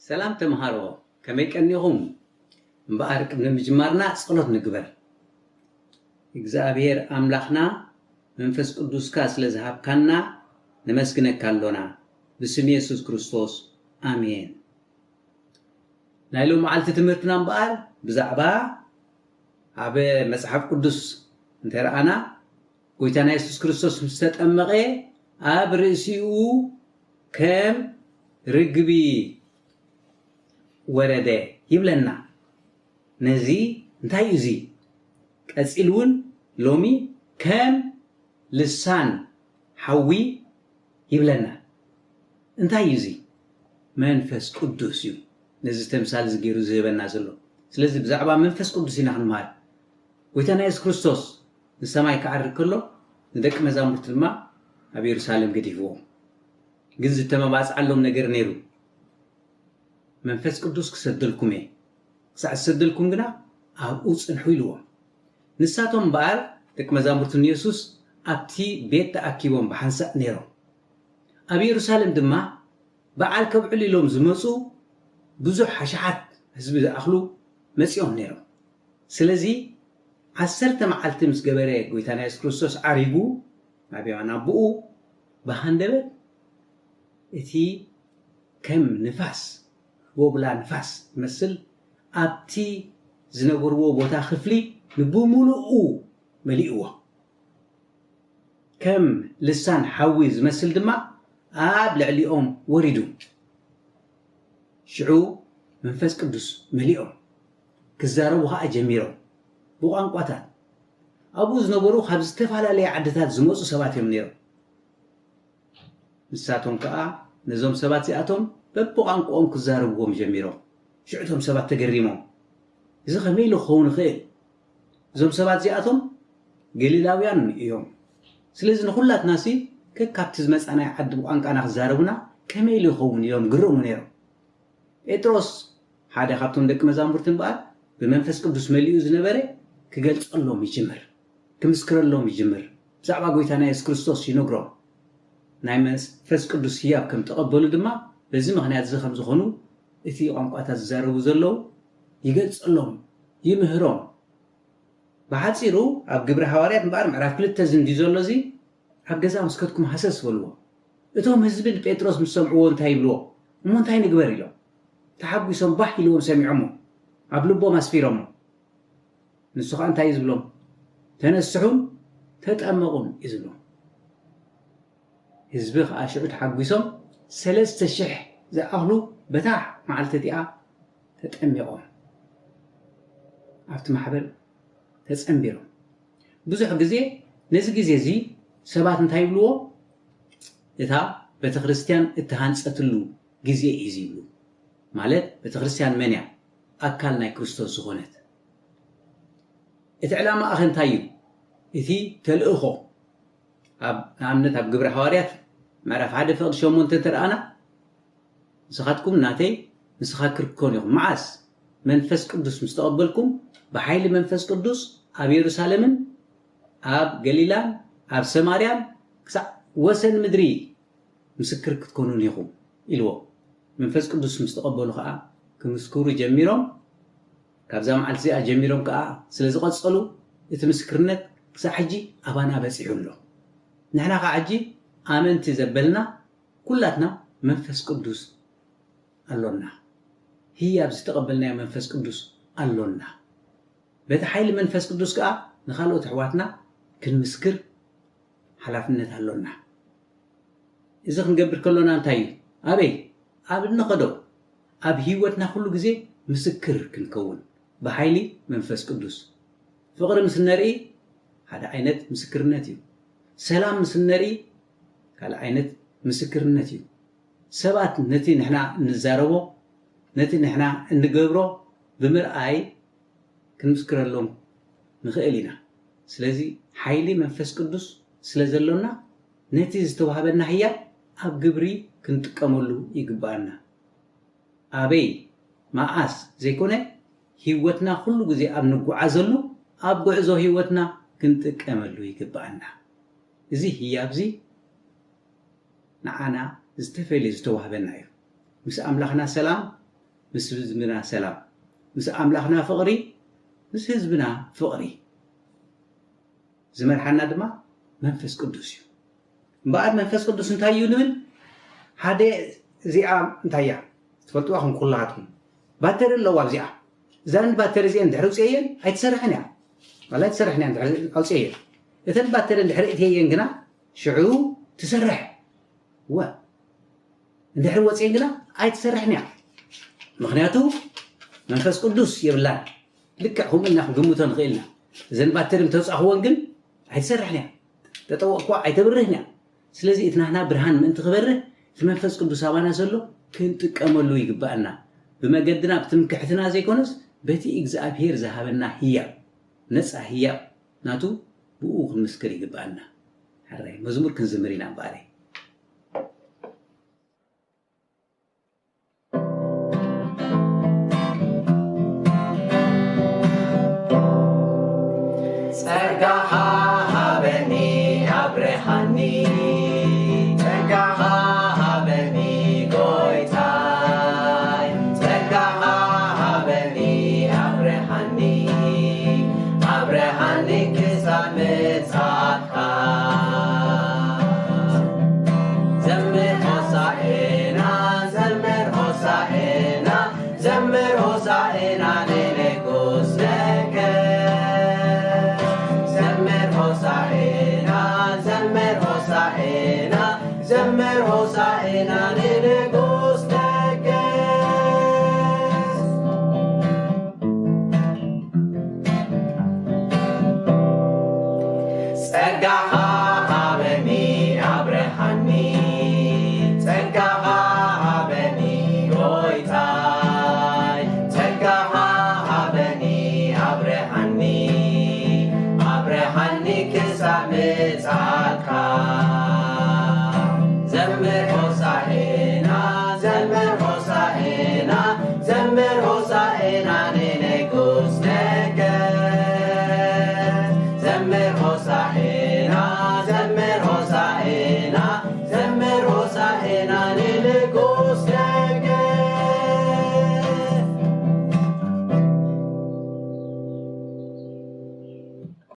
ሰላም ተምሃሮ፣ ከመይ ቀኒኹም? እምበኣር ቅድሚ ምጅማርና ጸሎት ንግበር። እግዚኣብሔር ኣምላኽና መንፈስ ቅዱስካ ስለ ዝሃብካና ነመስግነካ ኣሎና። ብስም የሱስ ክርስቶስ፣ ኣሜን። ናይ ሎም መዓልቲ ትምህርትና እምበኣር ብዛዕባ ኣብ መጽሓፍ ቅዱስ እንተ ረኣና፣ ጎይታና የሱስ ክርስቶስ ምስ ተጠመቐ ኣብ ርእሲኡ ከም ርግቢ ወረደ ይብለና። ነዚ እንታይ እዩ እዚ? ቀጺሉ እውን ሎሚ ከም ልሳን ሓዊ ይብለና። እንታይ እዩ እዚ? መንፈስ ቅዱስ እዩ ነዚ ተምሳል እዚ ገይሩ ዝህበና ዘሎ። ስለዚ ብዛዕባ መንፈስ ቅዱስ ኢና ክንመሃር። ጎይታና የሱስ ክርስቶስ ንሰማይ ክዓርግ ከሎ ንደቂ መዛሙርቲ ድማ ኣብ የሩሳሌም ገዲፍዎም። ግን ዝተመባጽዓሎም ነገር ነይሩ። መንፈስ ቅዱስ ክሰደልኩም እየ፣ ክሳዕ ዝሰደልኩም ግና ኣብኡ ጽንሑ ኢልዎም። ንሳቶም እምበኣር ደቂ መዛሙርቲ ንየሱስ ኣብቲ ቤት ተኣኪቦም ብሓንሳእ ነይሮም። ኣብ የሩሳሌም ድማ በዓል ከብዕሉ ኢሎም ዝመጹ ብዙሕ ኣሽሓት ህዝቢ ዝኣኽሉ መጺኦም ነይሮም። ስለዚ ዓሰርተ መዓልቲ ምስ ገበረ ጎይታና የሱስ ክርስቶስ ዓሪጉ ናብ የማን ኣቦኡ ብሃንደበት እቲ ከም ንፋስ፣ ቦብላ ንፋስ ዝመስል ኣብቲ ዝነበርዎ ቦታ ክፍሊ ንብምሉኡ መሊእዎ። ከም ልሳን ሓዊ ዝመስል ድማ ኣብ ልዕሊኦም ወሪዱ። ሽዑ መንፈስ ቅዱስ መሊኦም ክዛረቡ ኸኣ ጀሚሮም ብቋንቋታት። ኣብኡ ዝነበሩ ካብ ዝተፈላለየ ዓድታት ዝመጹ ሰባት እዮም ነይሮም። ንሳቶም ከኣ ነዞም ሰባት እዚኣቶም በብቋንቋኦም ክዛረብዎም ጀሚሮም። ሽዑ እቶም ሰባት ተገሪሞም፣ "እዚ ከመይ ኢሉ ክኸውን ይኽእል? እዞም ሰባት እዚኣቶም ገሊላውያን እዮም። ስለዚ ንኹላትናሲ ከካብቲ ዝመጻናዮ ዓዲ ብቋንቋና ክዛረቡና ከመይ ኢሉ ይኸውን?" ኢሎም ግረሙ ነይሮም። ጴጥሮስ ሓደ ካብቶም ደቂ መዛሙርቲ እምበኣር ብመንፈስ ቅዱስ መሊኡ ዝነበረ ክገልጸሎም ይጅምር፣ ክምስክረሎም ይጅምር። ብዛዕባ ጎይታና የሱስ ክርስቶስ ይነግሮም። ናይ መንፈስ ቅዱስ ህያብ ከም ተቐበሉ ድማ በዚ ምኽንያት እዚ ከም ዝኾኑ እቲ ቋንቋታት ዝዛረቡ ዘለዉ ይገልጸሎም፣ ይምህሮም። ብሓጺሩ ኣብ ግብሪ ሃዋርያት እምበኣር ምዕራፍ ክልተ እዚ እንድዩ ዘሎ እዚ ኣብ ገዛ ምስ ከድኩም ሃሰስ በልዎ። እቶም ህዝቢ ንጴጥሮስ ምስ ሰምዕዎ እንታይ ይብልዎ? እሞ እንታይ ንግበር ኢሎም ተሓጒሶም ባህ ኢልዎም ሰሚዖሞ ኣብ ልቦም ኣስፊሮሞ። ንሱ ኸኣ እንታይ እዩ ዝብሎም? "ተነስሑን ተጠመቑን" እዩ ዝብሎም። ህዝቢ ኸኣ ሽዑ ተሓጒሶም ሰለስተ ሽሕ ዝኣኽሉ በታ መዓልቲ እቲኣ ተጠሚቖም ኣብቲ ማሕበር ተጸንቢሮም። ብዙሕ ግዜ ነዚ ግዜ እዚ ሰባት እንታይ ይብልዎ? እታ ቤተ ክርስቲያን እተሃንጸትሉ ግዜ እዩ ዝብሉ። ማለት ቤተ ክርስቲያን መን እያ? ኣካል ናይ ክርስቶስ ዝኾነት። እቲ ዕላማ ኣኸ እንታይ እዩ? እቲ ተልእኾ ኣብ ንኣብነት ኣብ ግብረ ሃዋርያት ምዕራፍ ሓደ ፍቕዲ ሸሞንተ እንተረኣና ንስኻትኩም ናተይ ምስኻክር ክትኮኑ ኢኹም። መዓስ? መንፈስ ቅዱስ ምስ ተቐበልኩም ብሓይሊ መንፈስ ቅዱስ ኣብ የሩሳሌምን ኣብ ገሊላን ኣብ ሰማርያን ክሳዕ ወሰን ምድሪ ምስክር ክትኮኑን ኢኹም ኢልዎ። መንፈስ ቅዱስ ምስ ተቐበሉ ኸዓ ክምስክሩ ጀሚሮም። ካብዛ መዓልቲ እዚኣ ጀሚሮም ከኣ ስለ ዝቐጸሉ እቲ ምስክርነት ክሳዕ ሕጂ ኣባና በጺሑ ኣሎ። ንሕና ኸዓ ሕጂ ኣመንቲ ዘበልና ኩላትና መንፈስ ቅዱስ ኣሎና። ህያብ ዝተቐበልናዮ መንፈስ ቅዱስ ኣሎና። በቲ ሓይሊ መንፈስ ቅዱስ ከኣ ንኻልኦት ኣሕዋትና ክንምስክር ሓላፍነት ኣሎና። እዚ ክንገብር ከሎና እንታይ እዩ? ኣበይ? ኣብ እንኸዶ ኣብ ህይወትና ኩሉ ግዜ ምስክር ክንከውን ብሓይሊ መንፈስ ቅዱስ። ፍቕሪ ምስ እነርኢ ሓደ ዓይነት ምስክርነት እዩ። ሰላም ምስ እነርኢ ካልእ ዓይነት ምስክርነት እዩ። ሰባት ነቲ ንሕና እንዛረቦ፣ ነቲ ንሕና እንገብሮ ብምርኣይ ክንምስክረሎም ንኽእል ኢና። ስለዚ ሓይሊ መንፈስ ቅዱስ ስለ ዘሎና ነቲ ዝተዋህበና ህያብ ኣብ ግብሪ ክንጥቀመሉ ይግብኣና። ኣበይ መኣስ ዘይኮነ ህይወትና ኩሉ ግዜ ኣብ ንጓዓዘሉ ኣብ ጉዕዞ ህይወትና ክንጥቀመሉ ይግብኣና። እዚ ህያብ እዚ ንዓና ዝተፈልየ ዝተዋህበና እዩ። ምስ ኣምላኽና ሰላም ምስ ህዝብና ሰላም፣ ምስ ኣምላኽና ፍቕሪ፣ ምስ ህዝብና ፍቕሪ። ዝመርሓና ድማ መንፈስ ቅዱስ እዩ። እምበኣር መንፈስ ቅዱስ እንታይ እዩ ንብል? ሓደ እዚኣ እንታይ እያ? ትፈልጥዋ ከም ኩላትኩም ባተሪ ኣለዋ። ኣብዚኣ እዛን ባተሪ እዚአን ድሕሪ ውፅኤየን ኣይትሰርሕን እያ። ዋላ ኣይትሰርሕን እያ። ድሕሪ ኣውፅኤየን እተን ባተሪ ድሕሪ እትየየን ግና ሽዑ ትሰርሕ። ወ እንድሕሪ ወፅኤን ግና ኣይትሰርሕን እያ። ምክንያቱ መንፈስ ቅዱስ የብላን። ልክዕ ከምኡ ኢና ክንግምቶ ንኽእል ኢና። እዘን ባተሪ እንተውፃእክወን ግን ኣይትሰርሕን እያ። ተጠወቅኳ ኣይተብርህን እያ። ስለዚ እቲ ናህና ብርሃን ምእንቲ ክበርህ እቲ መንፈስ ቅዱስ ኣባና ዘሎ ክንጥቀመሉ ይግባኣና። ብመገድና ብትምክሕትና ዘይኮነስ በቲ እግዚኣብሔር ዝሃበና ህያብ፣ ነፃ ህያብ ናቱ ብኡ ክንምስክር ይግባኣና። ሕራይ መዝሙር ክንዝምር ኢና እምበኣረይ። ጸጋኻ ሃበኒ ኣብርሃኒ፣ ጸጋኻ ሃበኒ ጎይታይ፣ ጸጋኻ ሃበኒ ኣብርሃኒ፣ ኣብርሃኒ ክሳብ ምጽኣትካ። ዘምር ሆሳኤና፣ ዘምር ሆሳኤና፣ ዘምር ሆሳኤና ንንጉስ ነገስ። ዘምር ሆሳኤና፣ ዘምር ሆሳኤና፣ ዘምር ሆሳኤና ንንጉስ ነገስ። ጸጋኻ ሃበኒ ኣብርሃኒ፣ ጸጋኻ ሃበኒ ጎይታይ፣ ጸጋኻ ሃበኒ ኣብርሃኒ፣ ኣብርሃኒ ክሳብ ምጽኣት